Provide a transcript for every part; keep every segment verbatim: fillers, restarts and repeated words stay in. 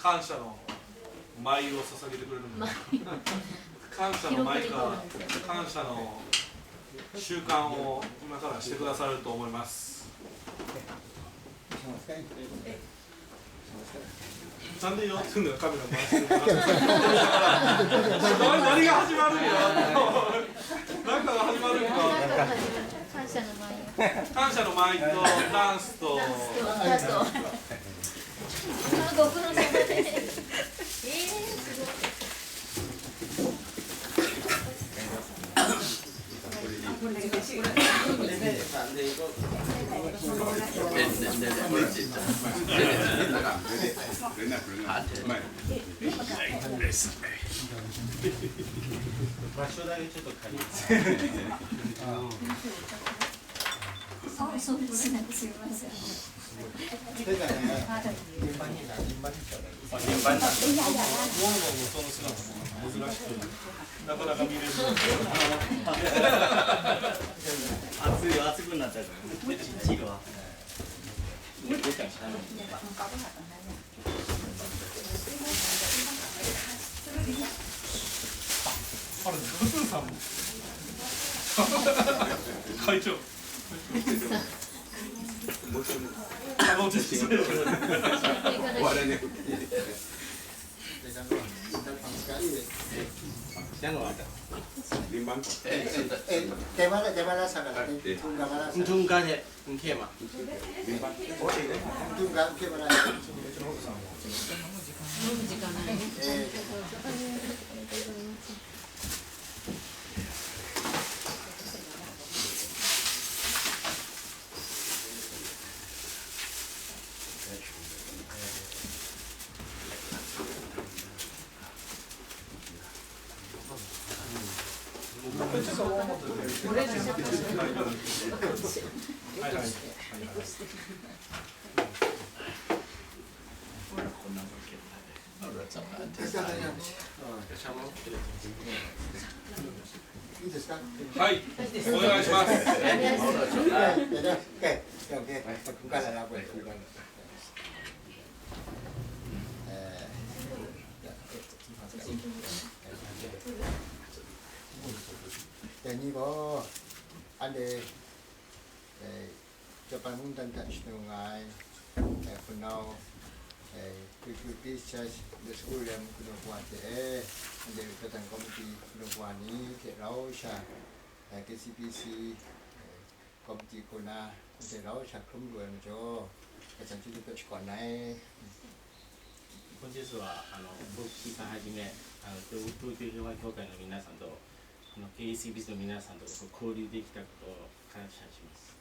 感謝の舞を捧げてくれるので、感謝の舞か、感謝の習慣を今からしてくださると思います。なんでよってんだよ、カメラ回してるの。何、何が始まるんや。なんかが始まるんか。感謝の舞。感謝の舞と、ダンスと。あと、あ、ご苦労様です。えー、すごい。場所だけちょっと借ります。あ、そうですね。すいません。 あ、順番だ。いやいやいや。もう、もう、その姿も珍しく、なかなか見れる。暑いよ、暑くなったから。ちっちゃいわ。あれ、ブスーさんも。会長。 いいですか？はい、お願いします。Dai ni gaw, eh, Japan mungdan hta shanu nga ai, eh, hpunau, eh, Q Q P Church, School Rem kanu kawa hte, eh, anhte Japan Committee kanu kawa ni hte rau sha, eh, K C B C, eh, Committee hku na, anhte rau sha hkrum lu ai majaw, hkajan chyeju hpe shakawn ai. 本日は、あの、牧師さんはじめ、あの、東、東京平和教会の皆さんと、あの、K C B Cの皆さんと交流できたことを感謝します。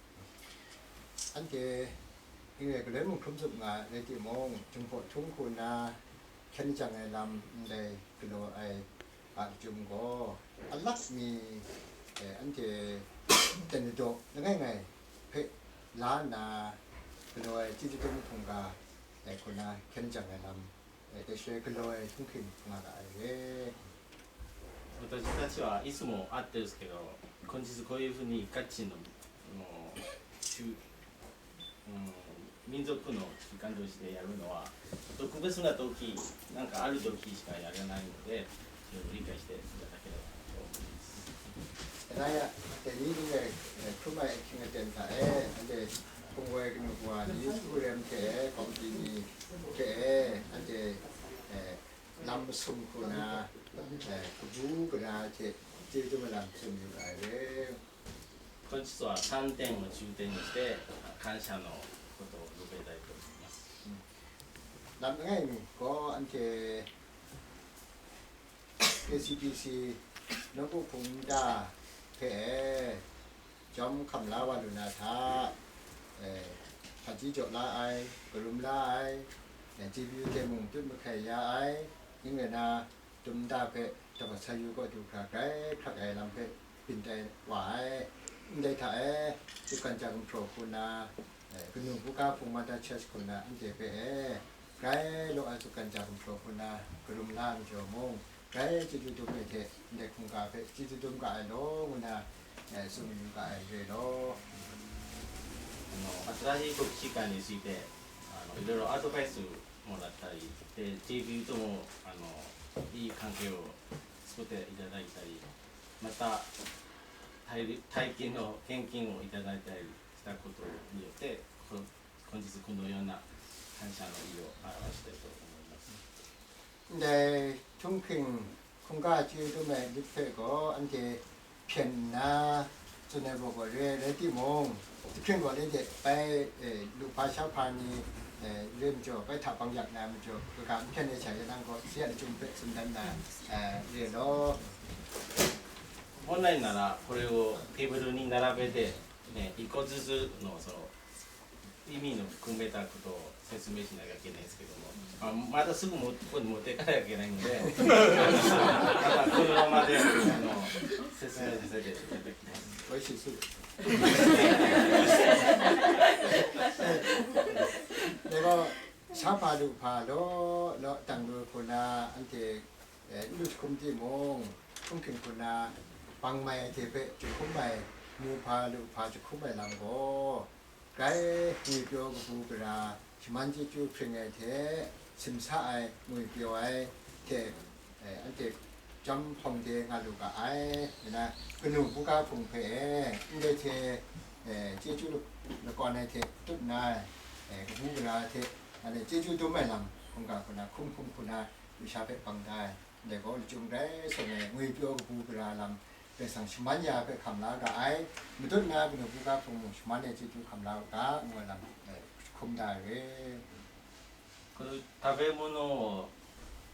Anhte, ning e galoi mung hkrum tsup nga ai rai timung, Jinghpaw Htung hku na hkyen jang ai lam ndai galaw ai a chyum gaw, a lak mi, eh, anhte ten daw langai ngai hpe la nna galaw ai chyeju dum hkungga, eh, hku na hkyen jang ai lam, eh, dai shaloi galaw ai htunghking nga ra ai re. 私たちはいつも会ってるんですけど、今日こういうふうにガチの、あの、集、うん、民族の集会としてやるのは、特別な時、なんかある時しかやらないので、それを理解していただければと思います。 Rai a, dai ni ning e, eh, hkrum ai ahkying aten hta e, anhte hpung woi kanu kawa ni, School Rem hte, Committee ni hte, anhte, eh, lam masum hku na, eh, kabu kana hte chyeju malam tsun yu ai re. 本日はさん点を重点にして、感謝のことを述べたいと思います。 Lam langai mi gaw anhte K C B C nawku hpung nta hpe e, jawm hkam la wa lu na hta, eh, hpaji jaw la ai, karum la ai, eh, chyeju hte mung tut mahkai ya ai, ning rai na, dum nta hpe daw sa yu kaw du hkra grai hkrak ai lam hpe byin tai wa ai. Ndai hta e, tsup kan ja gumhpraw hku na, eh, kanu hkungga hpung Mother Church hku na anhte hpe e, grai law ai tsup kan ja gumhpraw hku na karum la ai majaw mung, grai chyeju dum ai hte ndai hkungga hpe chyeju dum ga ai law, ngu na, eh, tsun yu ga ai re law. あの、新しい牧師館について、あの、いろいろアドバイスもらったり、で、J B U とも、あの、いい関係を作っていただいたり、また、タイ、タイ勤の献金をいただいたりしたことによって、こ本日このような感謝の意を表したいと思います。 Ndai htunghking hkungga chyu dum ai lit hpe gaw anhte hpyen nna tsun ai baw gaw re ai rai timung, jahkring gaw le de bai, e, lu hpa sha hpa ni, e, re majaw, bai hta bang yak na majaw, kaga n hpyen ai sha, ya nang gaw si a lachyum hpe tsun dan na, e, re law. 本来ならこれをテーブルに並べて、ね、一個ずつのその意味の含めたことを説明しなきゃいけないんですけども、まあ、またすぐもここに持っていかなきゃいけないので、まあ、このままであの説明させていただきます。 Wai shi su. Dai gaw, sha hpa lu hpa law, law, dang lu hku na, anhte, e, n lu jahkum timung, htunghking hku na, bang mai ai hte hpe jahkum ai, mu hpa lu hpa jahkum ai lam gaw, grai ngwipyaw kabu gara, shaman chyeju hpring ai hte, simsa ai, ngwipyaw ai hte, e, anhte chyam hpawng de nga lu ga ai, nna kanu buga hpung hpe e, ndai hte, e, chyeju lakawn ai hte tut nna, e, kabu gara hte, anhte chyeju dum ai lam hkungga hku na, hkum hkum hku na, lusha hpe bang da ai, ndai gaw lachyum grai sawng ai, ngwipyaw kabu gara lam, Karai Kasang shaman ya hpe hkam la ga ai, matut na kanu buga hpung mung shaman ai chyeju hkam la u ga, ngu ai lam, e, hkum da ai re. この食べ物を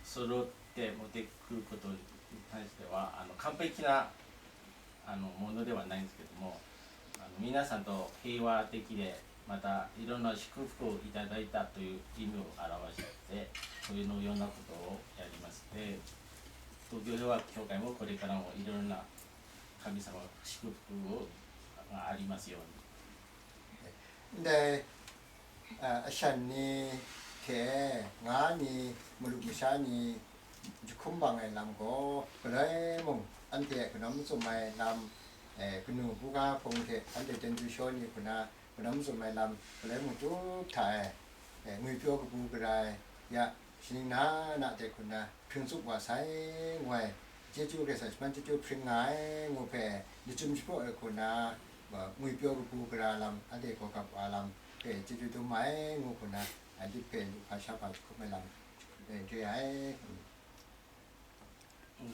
そろって持ってくることに対しては、あの完璧なあのものではないんですけども、あの皆さんと平和的で、またいろんな祝福をいただいたという意味を表して、そういうのようなことをやります。で、東京平和協会もこれからもいろんな神様の祝福をがありますように。 Ndai, a, ashan ni hte nga ni, malu masha ni, jahkum bang ai lam gaw, galoi mung, anhte a kanawm tsun ai lam, e, kanu buga hpung hte anhte ten du shaw ni hku na, kanawm tsun ai lam, galoi mung tup hta e, e, ngwipyaw kabu gara ai, ya, shaning na na de hku na, hpring tsup wa sai, ngu ai, chyeju Karai Kasang shaman chyeju hpring nga ai, ngu hpe, lachyum shapraw ai hku na, ngwipyaw kabu gara lam, anhte gaw gap wa lam, hpe chyeju dum ai, ngu hku na, a lit hpe lu hpa sha hpa jahkum ai lam, e, re ai.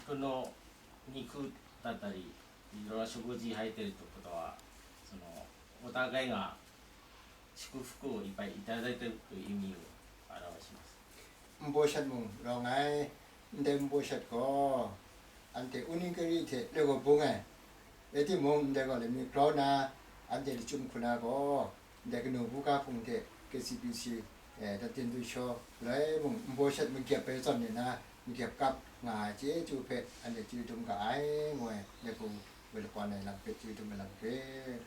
この肉だったり、いろんな食事入ってるってことは、その、お互いが祝福をいっぱいいただいてるという意味を表します。 Npo shat mung rawng ai, ndai npo shat gaw, anhte uning kari hte loi gaw bung ai, rai timung, ndai gaw laimyi grau na, anhte lachyum hku na gaw, ndai kanu buga hpung hte K C B C, e, dan tin du shaw, loi mung npo shat magyep ai zawn ni na, magyep kap nga ai chyeju hpe anhte chyeju dum ga ai, ngu ai, ndai hku woi lakawn ai lam hpe chyeju dum ai lam hpe.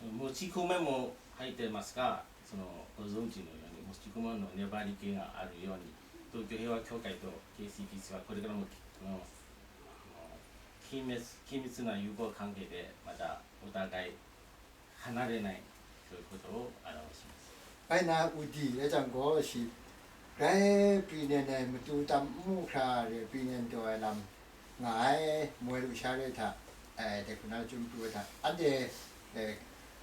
もち米も入ってますが、その、ご存知のように、もち米の粘り気があるように、東京平和協会と K C B C はこれからも、あの、あの緊密、緊密な友好関係で、またお互い離れないということを表します。 Bai na, udi rai jang gaw shi, grai pyi nen ai matu tam nmu hkra re pyi nen taw ai lam nga ai, moi lu sha re hta, e, dai hku na lachyum pru ai hta, anhte, e,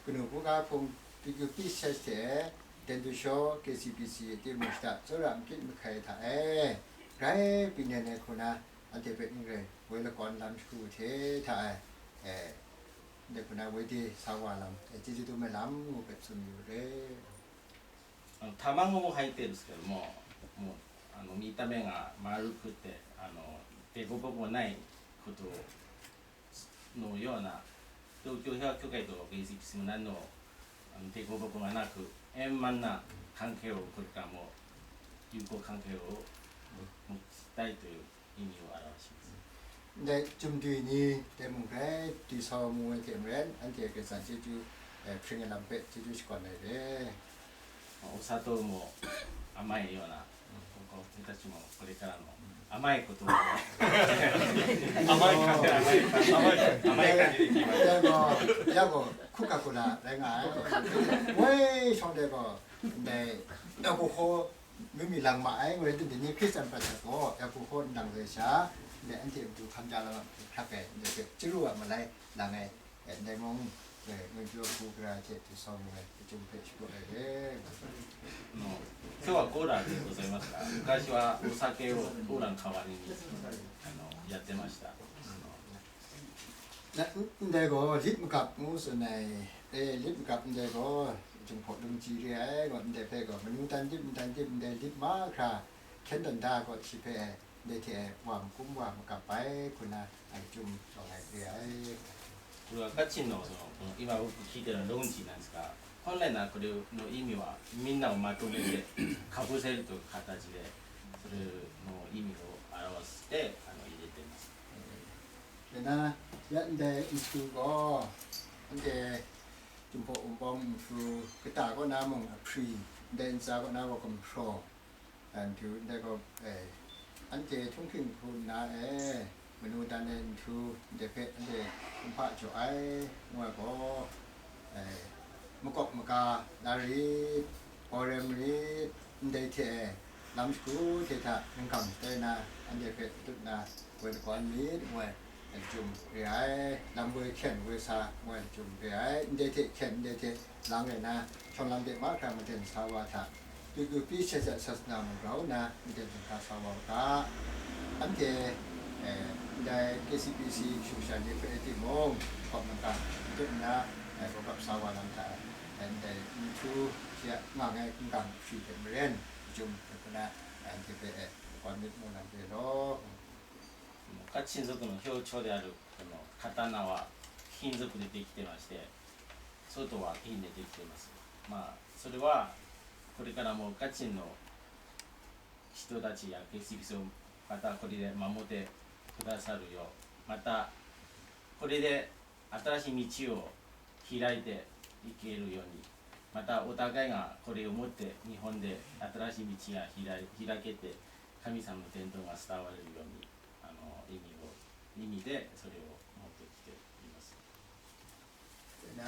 kanu buga hpung P Q P S hte, Dendu Shaw K C B C a timung shada tsawra makyit mahkai hta e, grai pyi nen ai hku na, anhte hpe n rai, woi lakawn lam shagu hte hta e, e, ndai hku na woi de sa wa lam, e, chyeju dum ai lam ngu hpe tsun yu re. あの卵も入ってるんですけども、もうあの見た目が丸くて、あの凸凹もないことのような、東京平和協会と K C B C も何のあの凸凹がなく、円満な関係をこれからも友好関係を持ちたいという意味を表します。 Ndai chyum dwi ni dai mung hkrai dwi sa wa mu ai hte maren, anhte Karai Kasang chyeju, e, hpring ai lam hpe chyeju shakawn ai re. お砂糖も甘いような、こう私たちもこれからも甘いことを。 甘い感じ、甘い感じ、甘い感じでいきます。 Dai gaw, ya gaw, hkuk ga hku na rai nga ai. Woi shawng dai gaw, ndai, alcohol Myit mi lang ma ai, ngu rai timung, dai ni Hkristu prat ai gaw, ya hku hkaw ndang ai sha, ndai anhte matu hkam ja lam hpe hkrak ai, ndai hpe chyalu a malai lang ai, eh, ndai mung, eh, ngu jaw hku gara hte du sau mu ai, chyum hpe shapraw ai re. あの、今日はコーラでございますが、昔はお酒をコーラの代わりに、あの、やってました。あの、 Na, n-, ndai gaw lit magap ngu tsun ai, e, lit magap ndai gaw, Jinghpaw lungji re ai, gaw ndai hpe gaw, manu dan dip, dan dip, ndai lit mahkra, hkyen dan da gaw shi hpe, ndai hte wa makum wa magap ai, hku na, a chyum rawng ai re ai. これは家陳の、その、この今僕聞いてるのは論辞なんですが、本来ならこれの意味はみんなをまとめてかぶせるという形で、それの意味を表して、あの、入れてます。 Dai na, ya ndai nhtu gaw, anhte Jinghpaw Wunpawng nhtu kata kaw na mung ahpri, ndai ntsa kaw na gaw gumhpraw, nhtu ndai gaw, eh, anhte htunghking hku nna e, manu dan ai nhtu ndai hpe anhte kumhpa jaw ai, ngu ai gaw, eh, makawp maga la rit, hpaw rem rit, ndai hte e, lam shagu hte hta nang gang tai na, anhte hpe matut na, woi lagawn myit, ngu ai, a chyum re ai, lam woi hkyen woi sa, ngu ai, a chyum re ai, ndai hte hkyen, ndai hte lang rai na, shawng lam de mahkra maden sa wa hta, Tutu pi shat sat sat na mung grau nna, maden hkra sa wa u ga. Anhte, eh, ndai K C P C kashu kasha ni hpe rai timung, hkawm nang gang, matut nna, eh, gawgap sa wa lam hta, eh, ndai nhtu shi a nga ai hkungga hpyi hte maren, a chyum hte hku na, eh, anhte hpe, eh, lagawn myit mu na re law. 家陳族の象徴であるこの刀は金属でできてまして、外は銀でできています。まあ、それはこれからも家陳の人たちや K C P C をまたこれで守ってくださるよう、またこれで新しい道を開いていけるように、またお互いがこれを持って日本で新しい道が開い開けて、神様の伝統が伝わるように、あの、意味を、意味でそれを持ってきています。 Na,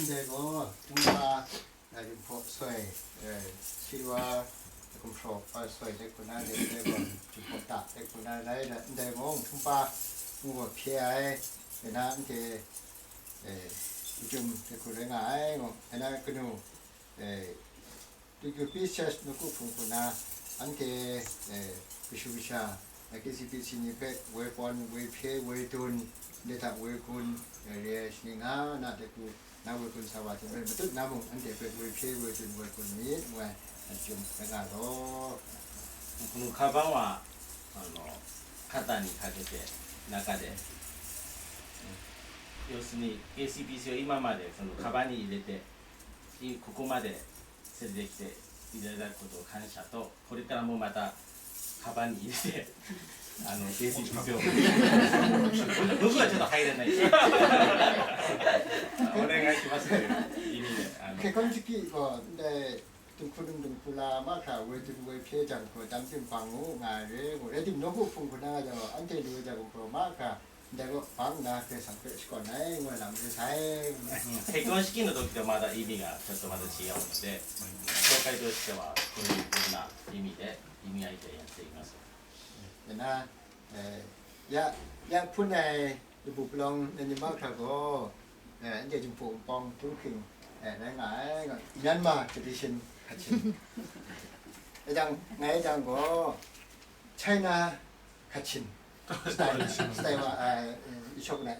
ndai gaw, Hkungga, eh, Jinghpaw soi, eh, shi wa, gumhpraw, eh, soi de hku na, ndai, ndai gaw, Jinghpaw ta de hku na, rai na, ndai mung, Hkungga, ngu gaw hpye ai, rai na, anhte, eh, jum de hku rai nga ai, ngu, rai na, kanu, eh, Tutu pi shat nawku hpung hku na, anhte, eh, kashu kasha, eh, K C P C ni hpe woi pawn, woi hpye, woi dun, ndai hta woi gun, eh, re ai shaning nga na de hku, na woi gun sa wa hte maren matut na mung, anhte hpe woi hpye, woi dun, woi gun myit, ngu ai, a chyum rai nga law. このカバンは、あの、肩にかけて、中で、要するに K C P C を今までそのカバンに入れて、いここまで連れてきていただくことを感謝と、これからもまたカバンに入れて、あの、K C P C を。僕はちょっと入れないし。お願いしますという意味で、あの、 Hkye hkawn shakyi gaw, ndai, Dinghku dum dinghku la mahkra woi dun woi hpye jang gaw, dam tim bang u nga ai re, ngu rai timung, nawku hpung hku na gaw, anhte lu ai jang gaw mahkra, ndai gaw bang nna Karai Kasang hpe shakawn ai, ngu ai lam re sai. 結婚式の時とまた意味がちょっとまた違うので、教会としてはこういうふうな意味で意味合いでやっています。 Rai na, eh, ya, ya hpun ai labu palawng na ni mahkra gaw, eh, anhte Jinghpaw Wunpawng htunghking, eh, rai nga ai, nga, Myanmar tradition hkachin. E jang, ngai jang gaw, China hkachin style, style wa, eh, i shawk na.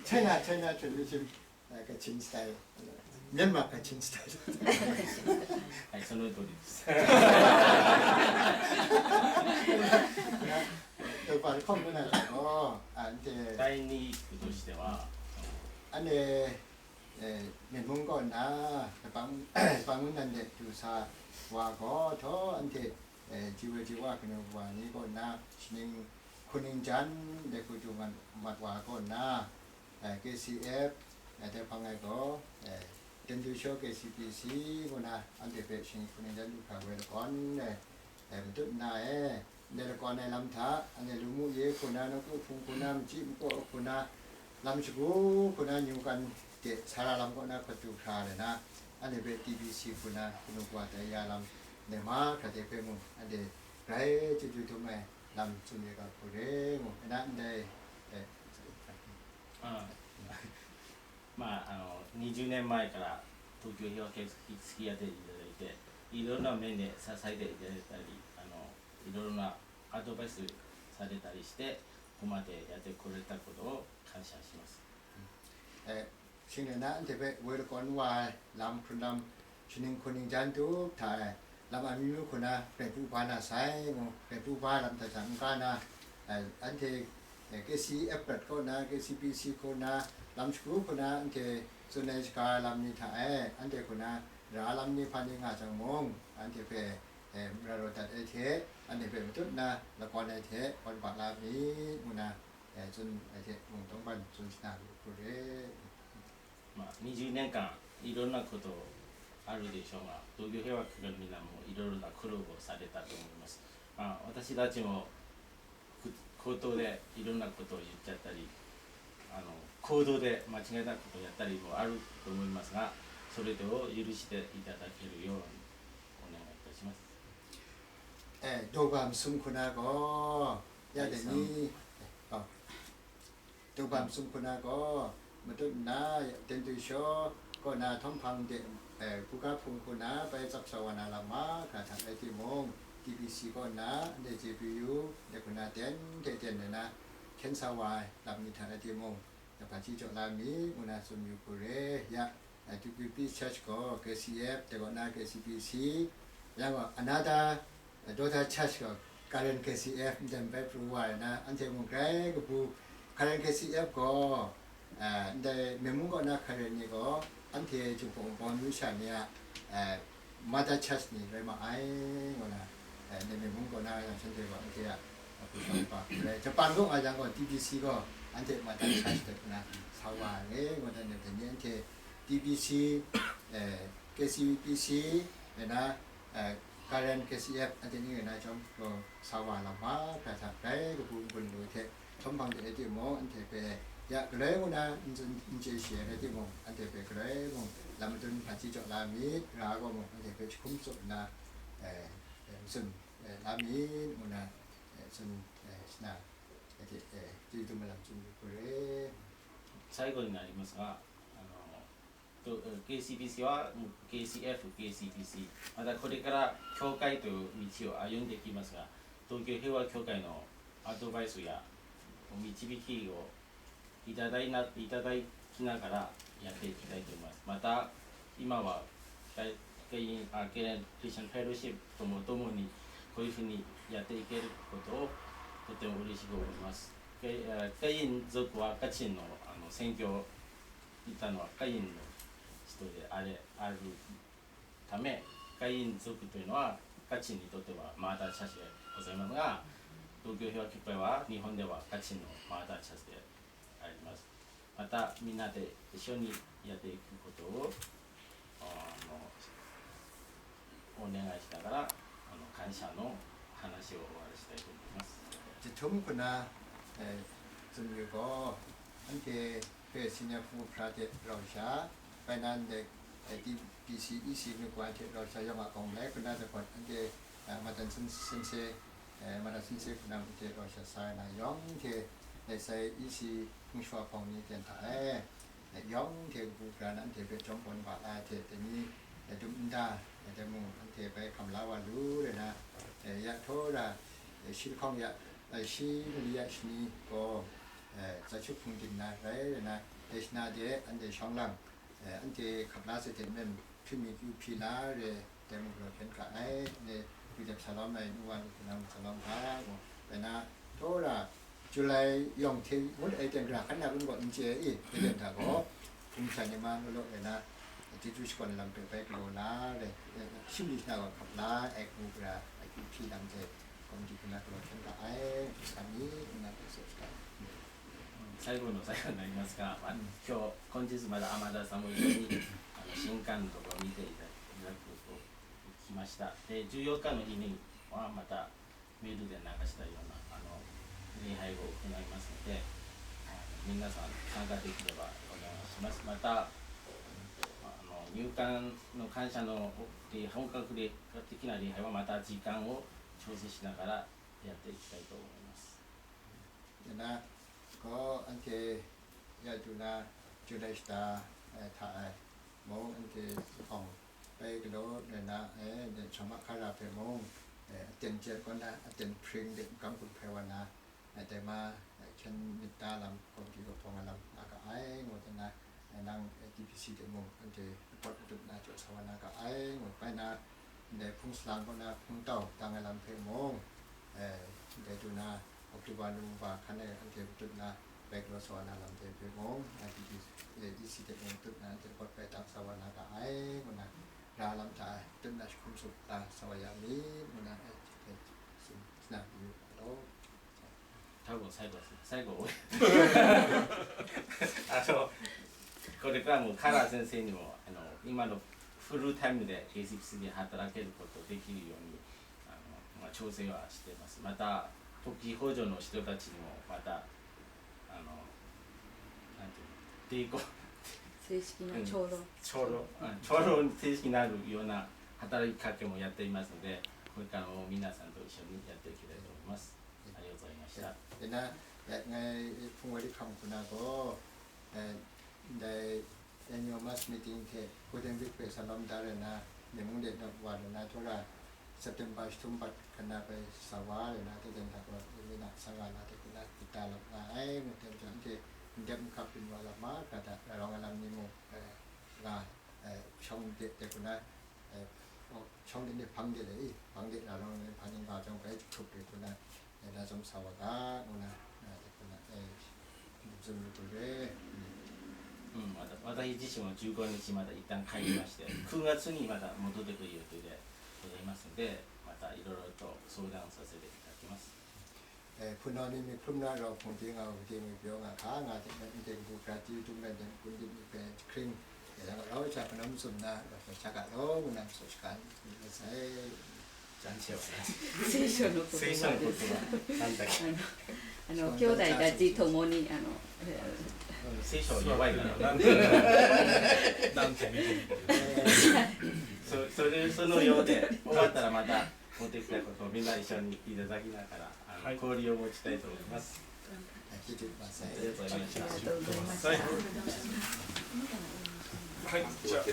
China, China tradition. Eh, Kachin style. Myanmar Kachin style. はい、その通りです。 Tawpa hkawm ngu na gaw, anhte 第二句としては、 anhte, eh, Myen mung kaw na, Labang, Labang nnan de du sa wa gaw, htaw anhte, eh, ji wa ji wa kanu wa ni kaw na, shaning hku ning jan de hku du mat wa kaw na, eh, K C F, eh, dai hpang ai gaw, eh, Dendu Shaw K C P C ngu na, anhte hpe shingkut ning dan lu hkra woi lakawn ai, eh, matut nna e, ndai lakawn ai lam hta, anhte lu mu ye hku na, nawku hpung hku na, machyi makaw hku na, lam shagu hku na, nyungkan de, Sara lam kaw na hpatu hkra le na, anhte hpe T B C hku na kanu kawa tai ya lam, ne mahkra de hpe mung, anhte grai chyeju dum ai lam tsun ye ga hku re ngu, na ndai, eh, あまあ、あの、にじゅうねんまえから東京平和記念式が出ていただいて、いろんな面で支えていただいたり、あの、いろんなアドバイスされたりして、ここまでやってこれたことを感謝します。 Eh, shing le na, anhte hpe woi lakawn wa ai lam hkrun lam, shaning hkuning jan tup hta e, lam amyu myu hku na, grai pru ba na sai ngu, grai pru ba lam hta jang n ga na, eh, anhte, eh, K C F prat kaw na, K C P C hku na, lam shagu hku na, anhte tsun ai shaga lam ni hta e, anhte hku na, ra lam ni hpa ni nga jang mung, anhte hpe, eh, mara raw dat ai hte, anhte hpe matut na lakawn ai hte, kawn ba la mi, ngu na, eh, tsun ai hte, mung tawngban tsun shana lu hku re. まあ、にじゅうねんかんいろんなことあるでしょうが、東京平和記念の皆もいろいろな苦労をされたと思います。まあ、私たちも口頭でいろんなことを言っちゃったり、あの行動で間違えたことをやったりもあると思いますが、それを許していただけるようにお願いいたします。 Eh, Doba Masum hku na gaw, ya de ni, oh, Doba Masum hku na gaw, matut nna, Ten Tui Shaw kaw na htawm hpang de, eh, buga hpung hku na bai tsap sa wa na lam mahkra hta rai timung, T B C kaw na, ndai J P U, ndai hku na ten hte ten de na, hkyen sa wa ai lam ni hta rai timung, hpaji jaw la mi, ngu na tsun yu hku re, ya, eh, T P P Church gaw K C F, dai kaw na K C P C, yang gaw another, eh, daughter church gaw Karen K C F, ndai bai pru wa ai na, anhte mung grai kabu, Karen K C F gaw, eh, ndai Myen mung kaw na Karen ni gaw, anhte Jinghpaw Wunpawng amyu sha ni a, eh, mother church ni rai ma ai, ngu na, eh, ndai Myen mung kaw na yang shanhte gaw anhte a, a hpu shawng hpa hku rai, Japan kaw nga yang gaw T B C gaw anhte mother church de hku na sa wa ai, ngu na, ndai ni anhte T B C, eh, K C P C, rai na, eh, Karen K C F, anhte ni rai na chyawm gaw sa wa lam mahkra hta grai kabu n-gun lu hte, htawm hpang de rai timung, anhte hpe ya galoi ngu na n tsun n chye shi ai rai timung, anhte hpe galoi mung lam madun hpaji jaw la myit, ra gaw mung anhte hpe jahkum tsup nna, eh, eh, n tsun, eh, la myit, ngu na, eh, tsun, eh, shana, eh, hte, eh, chyeju dum ai lam tsun yu hku re. 最後になりますが、あの、と KCPC はもう KCF、KCPC、またこれから教会という道を歩んでいきますが、東京平和教会のアドバイスや導きをいただいな、いただきながらやっていきたいと思います。また、今は、会会員、あ、Karen Christian Fellowship とも共に、こういうふうにやっていけることをとても嬉しく思います。会会員族は家賃の、あの選挙を行ったのは会員の人であれ、あるため、会員族というのは家賃にとってはマーターチャーチでございますが、東京平和協会は日本では家賃のマーターチャーチであります。また、みんなで一緒にやっていくことを、あの、お願いしながら、あの、感謝の話を終わりしたいと思います。 Jahtum hku na, eh, tsun yu gaw, anhte hpe Senior Hpung Hpra hte rau sha, bai nan de, eh, T B C E C nu kawa hte rau sha yawng a gawng lai hku na dapawt, anhte, eh, Matan Sen- Sense, eh, Matan Sense hku na hte rau sha sa ai na yawng hte, eh, sai E C Hpung Shwa hpawng ni ten hta e, eh, yawng hte kabu gara na anhte hpe jawm gawn wa ai hte, dai ni, eh, dum nda, eh, dai mung anhte bai hkam la wa lu rai na, eh, ya htaw ra, eh, shi lahkawng ya, eh, shi mali ya shani gaw, eh, Zachuk hpung din na rai rai na, eh, shana de anhte shawng lang, eh, anhte hkap la sai hte maren hpyi mi kyu hpyi la re, dai mung galaw hpyen ga ai, ne, lu dep sa lawm ai nu wa ni hku na mung sa lawm ga, gaw, bai na, htaw ra, July yawng hte ngut ai ten ra hkan na kun gaw n chye i, dai ten hta gaw, hpung sha ni ma nu law rai na, chyeju shakawn lam hpe bai galaw la re, eh, shim li shana gaw hkap la ai, hku gara, akyu hpyi lam hte, Committee hku na galaw hkyen ga ai, sa mi, ngu na hpe sa ai. 最後の最後になりますが、まあ、今日、本日まだ天田さんも一緒に、あの、新館のところを見ていただくことができました。で、じゅうよっかの日にはまた、メールで流したような、あの、礼拝を行いますので、あ皆さん参加できればお願いします。また、あの、入管の感謝の、で、本格的な礼拝はまた時間を調整しながらやっていきたいと思います。 Nna, ko anhte ya du na, July shata, eh, hta ai, mung anhte hpawng bai galaw nna, eh, ne, Chawmah Hkara hpe mung, eh, aten jen kaw na, aten hpring de, n kam gun hpai wa na, eh, dai ma, eh, hkyen myit da lam, kawmti kahpawng ai lam nga ga ai, ngu nna, eh, nang, eh, T B C de mung, anhte report matut na jaw sa wa na ga ai, ngu bai na, ndai hpung salang kaw na hpung tau dang ai lam hpe mung, eh, ndai du na, October, November hkan e anhte matut na bai galaw sa wa na lam hte hpe mung, I T B, eh, E C de mung matut na anhte report bai dang sa wa na ga ai, ngu na, ra lam hta e matut na jahkum sum la sa wa ya mi, ngu na, eh, eh, sin, sina yu ga law. 多分最後ですね。最後。あの、これからもカラー先生にも、あの、今のフルタイムで K C P C で働けることできるように、あの、まあ、調整はしてます。また、特技補助の人たちにも、また、あの、なんていうの、抵抗、正式な長老。長老、うん、長老に正式になるような働きかけもやっていますので、これからも皆さんと一緒にやっていきたいと思います。ありがとうございました。 Ina, ya ngai hpung wali hkam hku na gaw, eh, ndai annual mass meeting hte Golden Week hpe sa lawm da rai na, myen mung de na wa lu na, htawra September jahtum bat hkan na bai sa wa rai na, tengteng hta gaw, mi na, sa nga na hte hku na, myit da lam nga ai, ngu tem jang, anhte ndep nhkap byin wa lam ma, hkra da, ra rawng ai lam ni mung, eh, nga, eh, shawng de, de hku na, eh, shawng de ni hpang de le i, hpang de na rawng ni hpang ni nga jang bai jahkrup de hku na, eh, na zam sa wa ga, ngu na, eh, de hku na, eh, zam lu hku re. うん、また私自身もじゅうごにちまた一旦帰りまして、くがつにまた戻ってくる予定でございますので、またいろいろと相談させていただきます。 Eh, hpunau ni myit hkrum na rau hpung di nga u, di myit pyaw nga hka nga, ding myit n ding bu, hkra di dum rai ding, kun ding myit hpe jahkring, ya yang rau sha hpunau mazum na, rau hpe sha ga law, ngu na, masaw shaga myit masai. 感謝を。聖書の言葉です。聖書の言葉。なんだっけ。あの、兄弟たちともに、あの、え聖書弱いから。なんて見てみて。そそれそのようで、終わったらまた持ってきたことをみんな一緒にいただきながら、あの、はい交流を持ちたいと思います。 Jahkring masai. ありがとうございました。 はい。はい。じゃあ。